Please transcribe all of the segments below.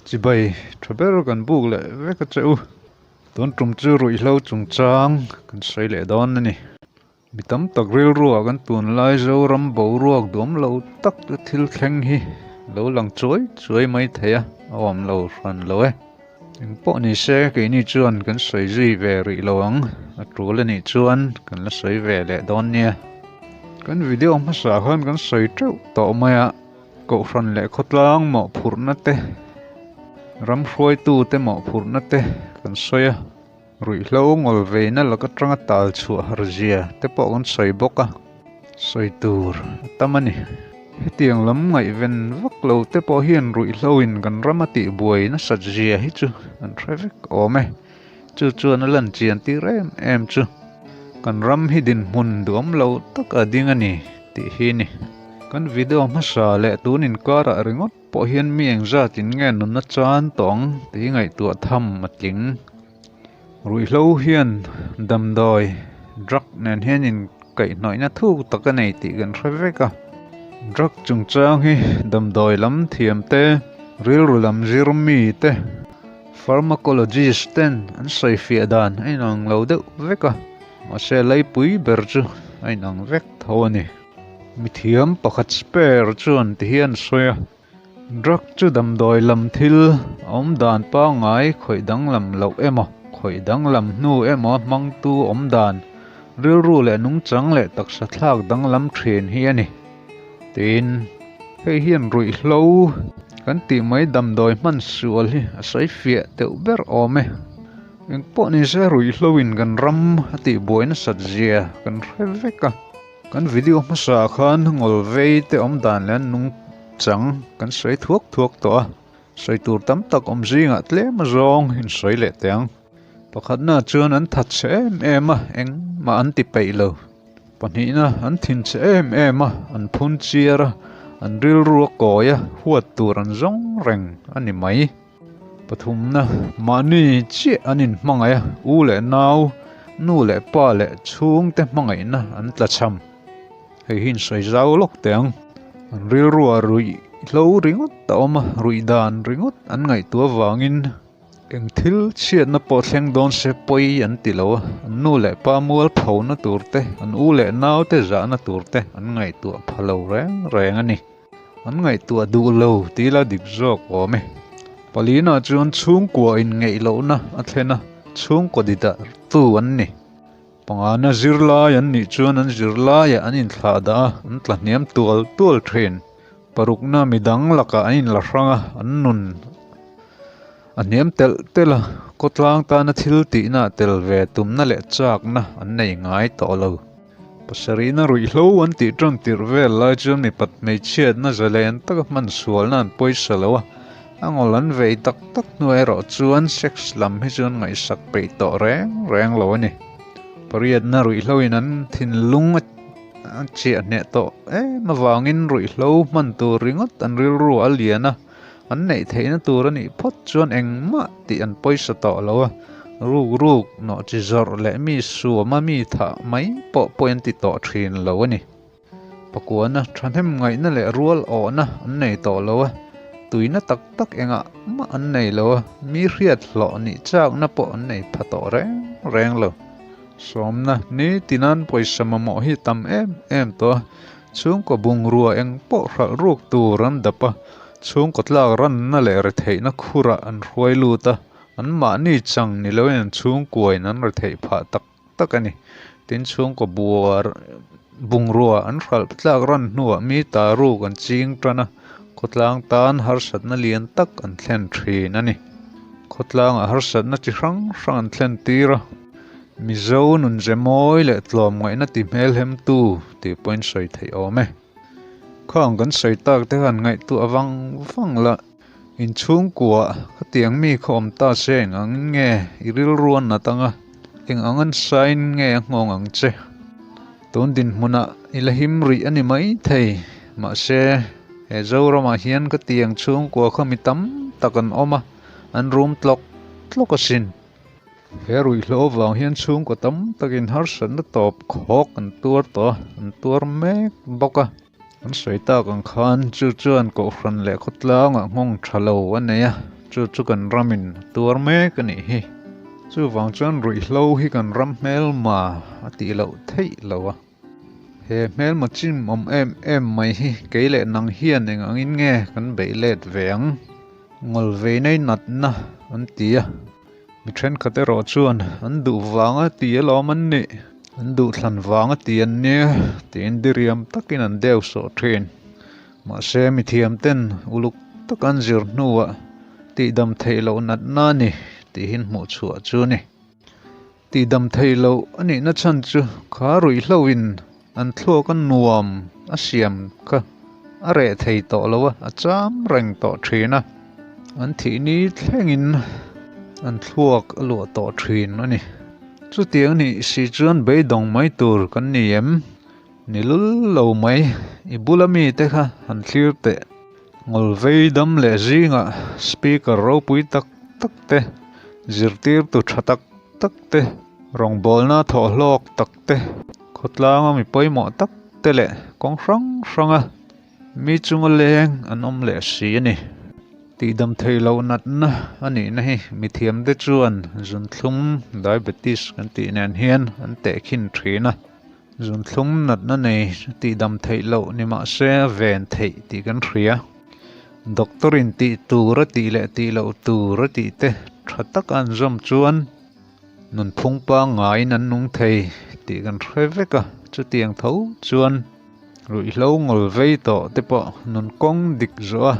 Chibai tha ber kan buk leh vek a che u. Tun tum chu ruihhlo chungchang kan sawi leh dawn a ni. Mi tam tak rilruah kan tunlai Zoram boruak duam lo tak te thil thleng hi lo lang chuai chuai mai thei a, a awm lo hran lo e. Eng pawh ni se keini chuan kan sawi zui ve rih lo ang, a tul a nih chuan kan la sawi ve leh dawn nia. Kan video hmasa khan kan sawi teuh tawh mai a. Kohhran leh khawtlang mawhphurhna te, ram hruaitute mawhphurhna te kan sawi a, ruihhlo ngawl veina lak atanga tal chhuah har zia te pawh kan sawi bawk a, sawi tur a tam a ni. Hetiang lam ngaihven vak lo te pawh hian ruihhlo in kan ram a tihbuai nasat zia hi chu an hre vek awm e. Chu chuan a lan chian tir em em chu kan ram hi dinhmun duam lo tak a ding a ni tih hi ni. Kan video hmasa leh tun inkarah ringawt pawh hian mi engzat in nge nunna chan tawh ang tih ngaihtuah tham a tling. Ruihhlo hian damdawi, drug, nen hian inkaihhnawihna thuk tak a nei tih kan hre vek a. Drug chungchang hi damdawi lam thiam te, rilru lam zir mi te, Pharmacologist ten an sawifiah dan a inang lo deuh vek a, mahse leipui ber chu a inang vek tho a ni. Mithiam pakhat spare chuan ti hian a sawi a, Drug chu damdawi lam thil a awm dan pangngai khawih danglam loh emaw, khawih danglam hnu emaw hmangtu awm dan, rilru leh nungchang leh taksa thlak danglam thin hi a ni. Tin, hei hian ruihhlo kan tih mai damdawi hman sual hi a sawi fiah deuh ber awm e. Engpawh ni se ruihhlo in kan ram a tihbuai nasat zia kan hre vek a. Kan video hmasa khan ngawl vei te awm dan leh an nungchang kan sawi thuak thuak tawh a, sawi tur tam tak awm zingah tlem azawng in sawi leh teh ang. Pakhatna chuan an that chhe em em a, engmah an ti peih lo. Pahnihna, an thin chhe em em a, an phun chiar a, an rilru a kawi a, huat tur an zawng reng a ni mai. Pathumna, mahni chiah an inhmangaih a, u leh nau, nu leh pa leh chhungte hmangaihna an tlachham. Hei hi insawi zau lawk teh ang. An rilru a ruih hlo ringawt a awm a, ruih dan ringawt an ngaihtuah avangin, Eng thil chhiatna pawh thleng dawn se pawi an ti lo a, an nu leh pa mual phona tur te, an u leh nau te zahna tur te an ngaihtuah pha lo reng reng a ni. An ngaihtuah duh lo tih la dik zawk awm e. Palina chuan chhungkua inngeih lohna a thlen a, chhungkaw didartu an ni. Pangana zirlai an nih chuan an zirlaiah an inthlah dah a, an tla hniam tual tual thin. Parukna midang lakah an inla hrang a, an nun a hniam telh telh a, khawtlang tana thil tihna tel ve tumna leh chakna an nei ngai tawh lo. Pasarihna ruihhlo an tih tan tirh vel lai chuan mipat hmeichhiatna zalen taka hman sualna an pawisa lo a, a ngawl an vei tak tak hnu erawh chuan sex lam hi chuan ngaihsak peih tawh reng reng lo a ni. Pariatna ruihhloin an thinlung a A chiah hneh tawh em avangin ruihhlo hman tur ringawt an rilru a lian a, an neih theihna tur a nih phawt chuan engmah tih an pawisa tawh lo a, ruk ruk nawh chi zawrh leh mi suama mi thah mai pawh pawh an ti tawh thin lo a ni. Pakuana thahnem ngaihna leh rual awhna an nei tawh lo a, tuina tak tak engah mah an nei lo a, mi hriat hlawh nih chakna pawh an nei pha tawh reng reng lo. Sawmna ni tinan pawisa mamawh hi tam em em tawh a, chhungkaw bungrua eng pawh hralh ruk tur an dap a, chhungkaw tlak ranna leh retheihna khurah an hruai lut a, an mahni chang ni loin an chhungkuain an retheih phah tak tak a ni. Tin, chhungkaw buar bungrua an hralh tlak ran hnuah mi ta ruk an ching tan a, khawtlang tan harsatna lian tak an thlen thin a ni. Khawtlangah harsatna chi hrang hrang an thlen tir a. Mizo nun ze mawi leh tlawmngaihna ti hmelhemtu tih pawhin sawi theih awm e. Khang kan sawi tak te khan ngaihtuah vang vang la, inchhungkua khatiang mi kha awm ta se eng ang nge i rilru a nat anga, eng ang an sain nge a nghawng ang che. Tun dinhmunah i la him rih a ni maithei, mahse he Zoramah hian khatiang chhungkua kha mi tam tak an awm a, an rum tlawk tlawk asin. He ruihhlo avang hian chhungkaw tam takin harsatna tawp khawk an tuar tawh a, an tuar mek bawk a. An sawi tak ang khan chu chuan kohhran leh khawtlangah nghawng tha lo a nei a, chu chu kan ramin a tuar mek a nih hi. Chuvang chuan ruihhlo hi kan ram hmelma a tih loh theih lo a. He hmelma chim awm em em mai hi kei leh nang hian eng angin nge kan beih let ve ang? Ngawl vei nei natna an ti a. Mi thenkhat erawh chuan an duh vanga ti alawm an nih, an duhthlan vanga ti an nia tiin diriam takin an deu sawh thin. Mahse mithiam ten uluk taka an zir hnuah tihdam theih loh natna a ni tihin hmuh chhuah chu a ni. Tihdam theih loh a nihna chhan chu kha ruihhloin an thluak a nuam a siam kha a reh thei tawh lo a, a cham reng tawh thin a, an thih ni thlengin an thluak a luah tawh thin a ni. Chutiang nih si chuan beidawng mai tur kan ni em? Ni lul lo mai, i bula mite kha han thlir teh. Ngawlvei dam leh zingah speaker ropui tak tak te, zirtirtu tha tak tak te, rawngbawlna thawhhlawk tak te, khawtlanga mi pawimawh tak te leh kawng hrang hranga mi chunga leng an awm leh si a ni. Tihdam theih loh natna a nihna hi mithiamte chuan zunthlum, diabetes, kan tih nen hian an tehkhin thin a. Zunthlum natna nei tihdam theih loh ni mah se a ven theih tih kan hria. Doctor in tih tur a tih leh tih loh tur a tih te tha taka an zawm chuan nunphung pangngaiin an nung thei tih kan hre vek a, chutiang tho chuan ruihhlo ngawl vei tawh te pawh nun kawng dik zawh a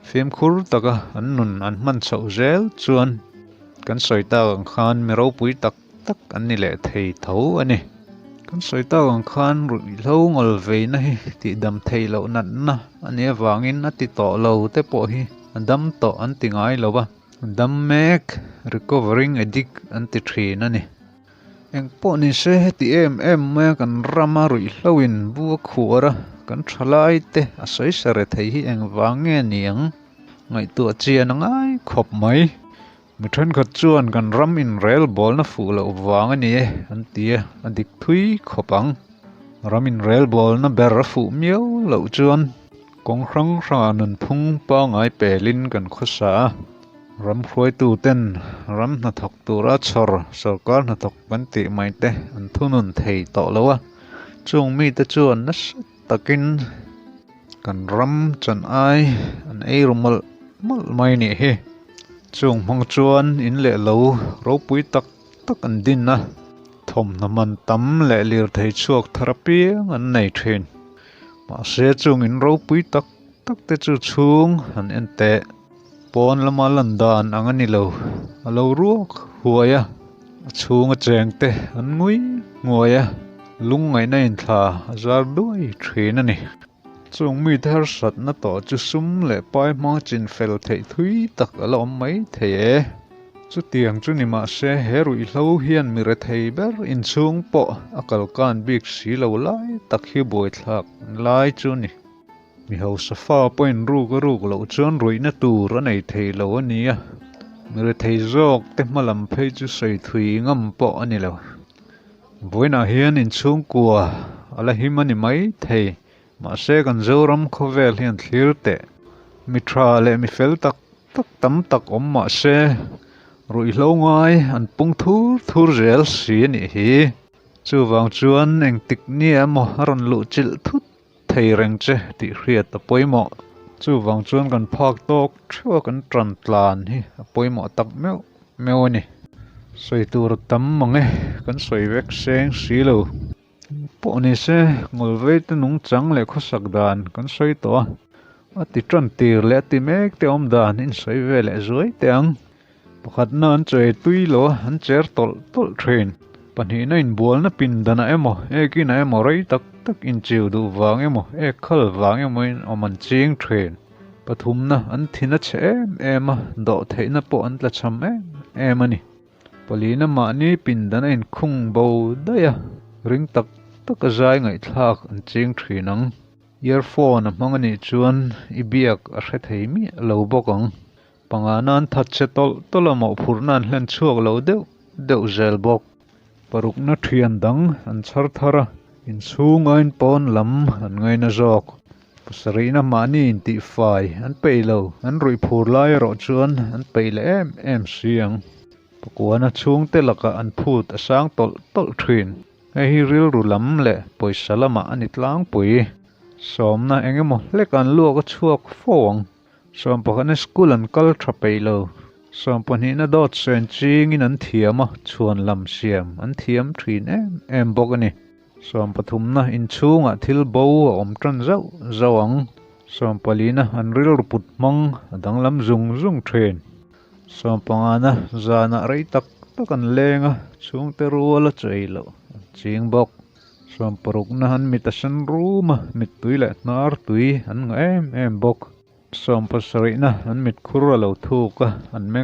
fimkhur taka an nun an hman chhoh zel chuan kan sawi tak ang khan mi ropui tak tak an ni leh thei tho a ni. Kan sawi tak ang khan ruihhlo ngawl veina hi tihdam theih loh natna a nih avangin a ti tawh lo te pawh hi a dam tawh an ti ngai lo va, a dam mek, recovering addict, an ti thin a ni. Eng pawh ni se heti em em maia kan rama ruihhlo in bu a khuar a, kan thalai te a sawi sare thei hi engvang nge ni ang? Ngaihtuah chian a ngai khawp mai. Mi thenkhat chuan kan ram inrel bawlna fuh loh vang a ni e an ti a, a dik thui khawp ang. Ram inrel bawlna ber a fuh miau loh chuan kawng hrang hrangah nunphung pangngai pelin kan khawsa a, ram hruaituten ram hnathawk tura chhawr sorkar hnathawk kan tih mai te an thunun thei tawh lo a, chung mite chuan nasa takin kan ram chan ai an ei ru mawlh mawlh mai nih hi. Chung hmang chuan in leh lo ropui tak tak an din a, thawmhnaw man tam leh lirthei chhuak thar apiang an nei thin. Mahse chung in ropui tak tak te chu chhung an en teh. Pawn lama lan dan ang a ni lo, a lo ruak huai a, a chhunga cheng te an ngui nguai a, lungngaihna inthla a zar duai thin a ni. Chung mite harsatna tawh chu sum leh pai hmang chin fel theih thui tak a la awm mai thei e. Chutiang chu ni mah se he ruihhlo hian mi rethei ber inchhung pawh a kalkan bik si lo lai tak hi buaithlak lai chu a ni. Mi hausa fa pawhin ruk a ruk loh chuan ruihna tur a nei thei lo a ni a, mi rethei zawk te hma lam phei chu sawi thui ngam pawh a ni lo. Vawiinah hian inchhungkua a la him a ni mai thei, mahse kan Zoram khawvel hian thlir teh mi tha leh mi fel tak tak tam tak awm mah se ruihhlo ngai an pung thur thur zel si a nih hi. Chuvang chuan engtik nia emaw a rawn luh chilh thut thei reng che tih hriat a pawimawh. Chuvang chuan kan phak tawk theuh a kan tan tlan hi a pawimawh tak meuh meuh a ni. Sawi tur a tam mang e, kan sawi vek seng si lo. Pawh ni se, ngawlvei te nungchang leh khawsak dan kan sawi tawh a, a ti tan tir leh a ti mek te awm dan in sawi ve leh zuai teh ang. Pakhatna an chawi tui lo a, an cher tawlh tawlh thin. Pahnihna inbualna pindanah emaw, ekinah emaw rei tak tak inchiu duh vang emaw, ek khal vang emawin awm an ching thin. Pathumna an thin a chhe em em a, dawh theihna pawh an tlachham em em a ni. Palina mahni pindan a inkhung bo daih a, ring tak taka zai ngaihthlak an ching thin ang. Earphone a hmang a nih chuan i biak a hre thei miah lo bawk ang. Panga nan that che tawlh tawlh a mawhphurhna an hlen chhuak lo deuh deuh zel bawk. Parukna thian dang an chhar thar a, inchhung aiin pawn lam an ngaina zawk. Pasarihna mahni intihfai an peih lo, an ruih phur lai erawh chuan an peih leh em em si ang. Pakuana chhungte lakah an phut a sang tawlh tawlh thin. Hei hi rilru lam leh pawisa lamah a ni tlangpui. Sawmna eng emaw hlek an luak a chhuak fo ang. Sawm pakhatna school an kal tha peih lo. Sawm pahnihna dawt sen chingin an thiam a, chhuan lam siam an thiam thin em em bawk a ni. Sawm pathumna inchhungah thil bo a awm tan zauh zauh ang. Sawm palina an rilru put hmang a danglam zung zung thin. Sawm pangana zanah rei tak tak an leng a, chhungte rual a chei loh an ching bawk. Sawm parukna an mit a sen rum a, mittui leh hnar tui an ngah em em bawk. Sawm pasarihna an mitkhur a lo thuk a, an meng.